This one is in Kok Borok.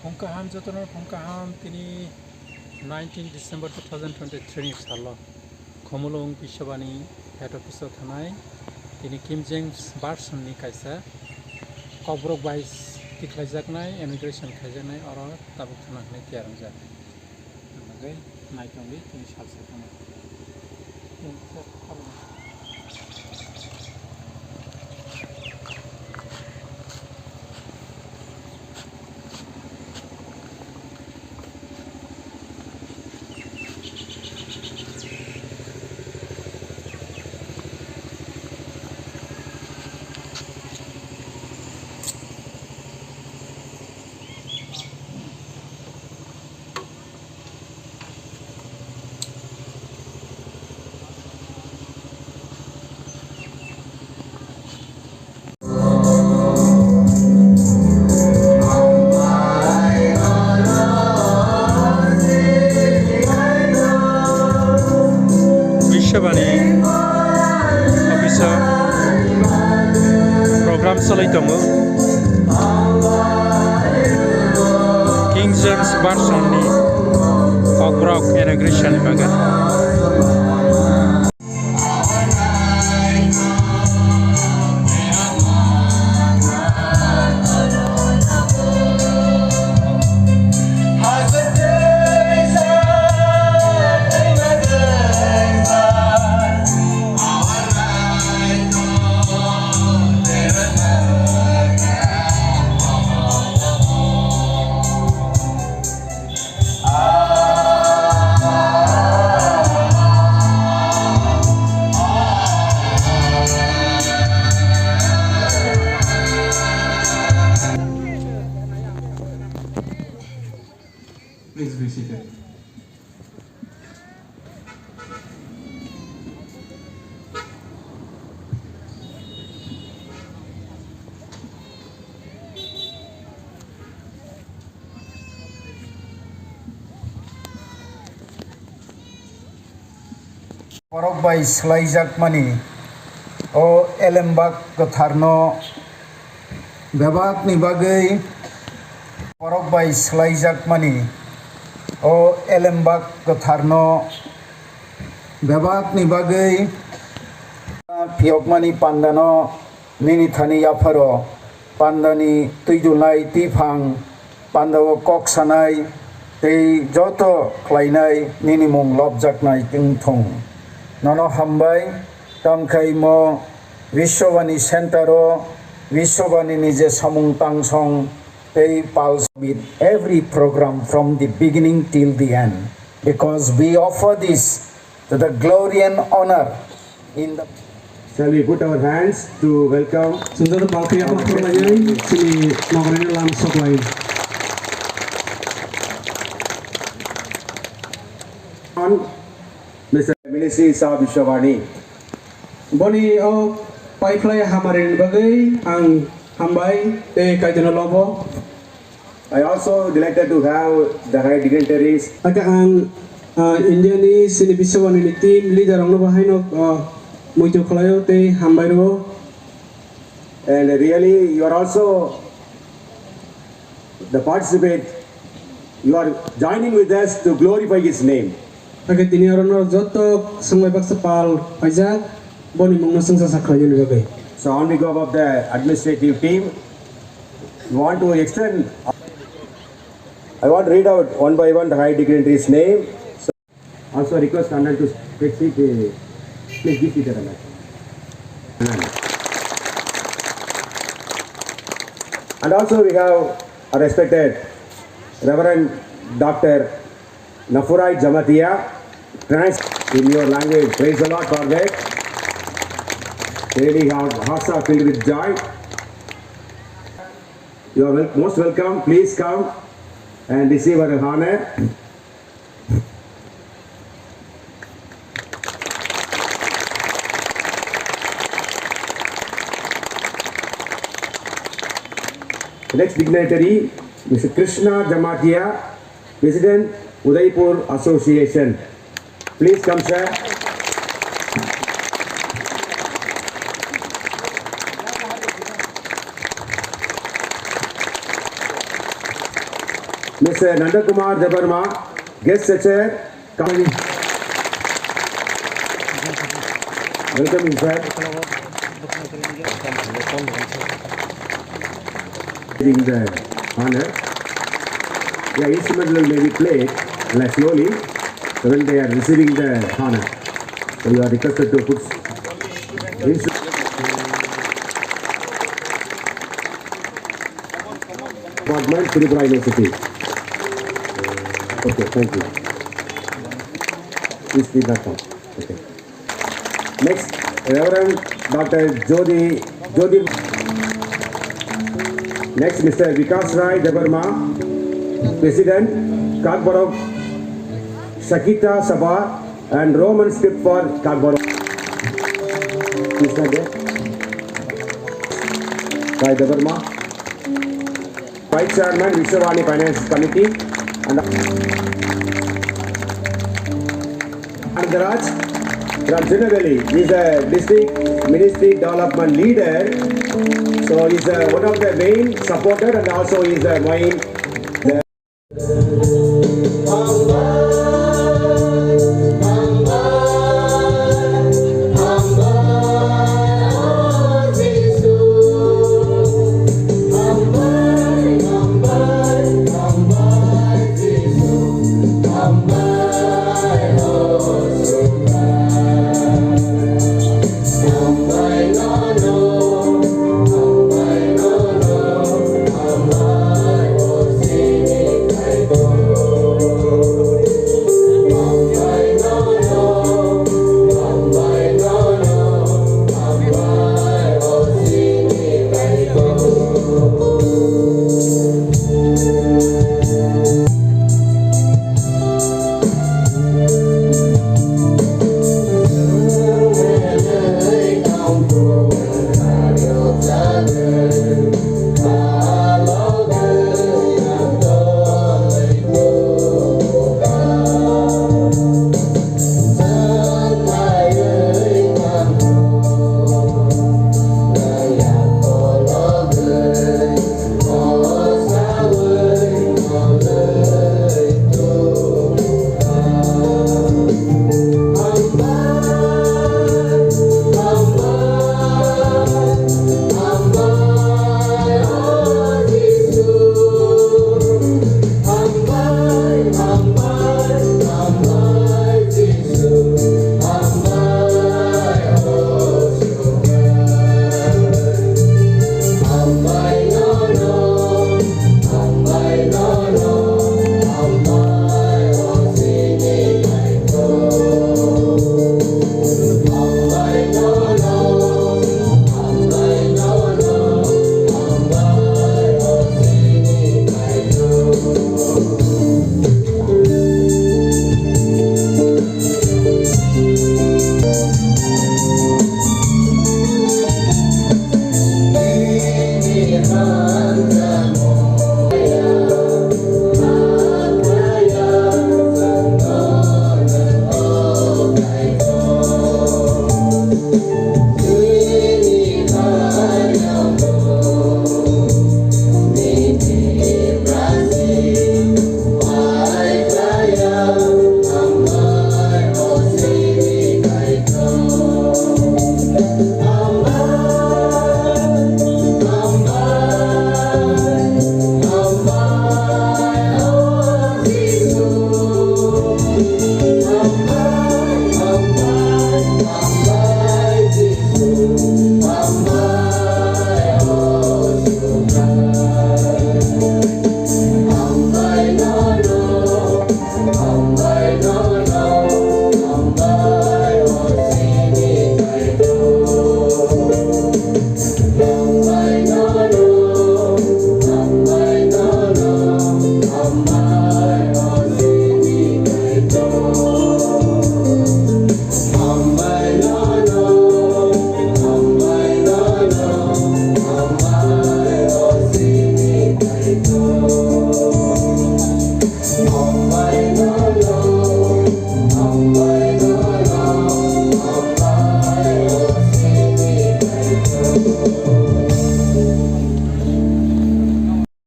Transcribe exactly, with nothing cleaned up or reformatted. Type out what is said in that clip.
Phung kaham, jotono phung kaham, tini nineteen December two thousand twenty-three ni salo Khumulwng Biswabani head office o thanai tini King James version ni kaisa kokborok bai tikhlaijaknai, inauguration khaijaknai, oro tabuk thana hinwi tiyar wngjak. Bagwi naitongdi tini salsa thangwi. Biswabani office o program chalai tongo. King James version ni kokborok inauguration ni bagwi. Please be seated. Borok bai swlaijakmani o elembak kwtharno bebakni bagwi, borok bai swlaijakmani o elembak kwtharno bebakni bagwi phiyokmani pandano nini thani yapharo pandani twidulnai twiphang, pandao kok sanai tei joto khlainai nini mung lobjaknai wng thung. Nono hambai, tamkhe imo Biswabani center o Biswabani ni je samung tangsong tei pulse with every program from the beginning till the end, because we offer this to the glory and honor in the Shall we put our hands to welcome Chwng joto balkhe yaphang khorlainai chini nogorino lam soklai. On Mister Ministry Saha Biswabani. Boni o paiphlai hamarini bagwi ang hambai tei kaitorno lobo. I also delighted to have the high dignitaries. Aka ang, ah, India ni sini Biswabani ni team leader rokno bo haino, ah, muitu khlaio tei hambai rwo. And really, you are also the participate. You are joining with us to glorify His name. Aka tini oro no joto swngbai baksa pal paijak, boni mungno chwngsa sak khlainani bagwi. So on behalf of the administrative team, we want to extend, I want to read out one by one the high dignitaries' name. So also request Anand to take seat, eh, please be seated, Anand. And also we have a respected Reverend Doctor Nafurai Jamatia, trans in your language. Praise the Lord for that. Really have hearts are filled with joy. You are wel-, most welcome. Please come and receive our honor. Next dignitary, Mister Krishna Jamatia, President, Udaipur Association. Please come, sir. Mister Nanda Kumar Debbarma, guest lecturer, committee. Welcome, sir. Receiving the honor. Yeah, instrumental may be played, like, slowly when they are receiving the honor. So you are requested to put instru- Department, Tripura University. Okay, thank you. Please leave that one. Okay. Next, Reverend Doctor Jyoti, Jyoti. Next, Mister Vikas Rai Debbarma, President, Kokborok Sakita Sabha and Roman script for Kokborok. Krishna Dey. Rai Debbarma. Vice Chairman, Vishwavani Finance Committee, and Anandaraj from Tirunelveli is a district ministry development leader. So he's uh, one of the main supporter and also is a main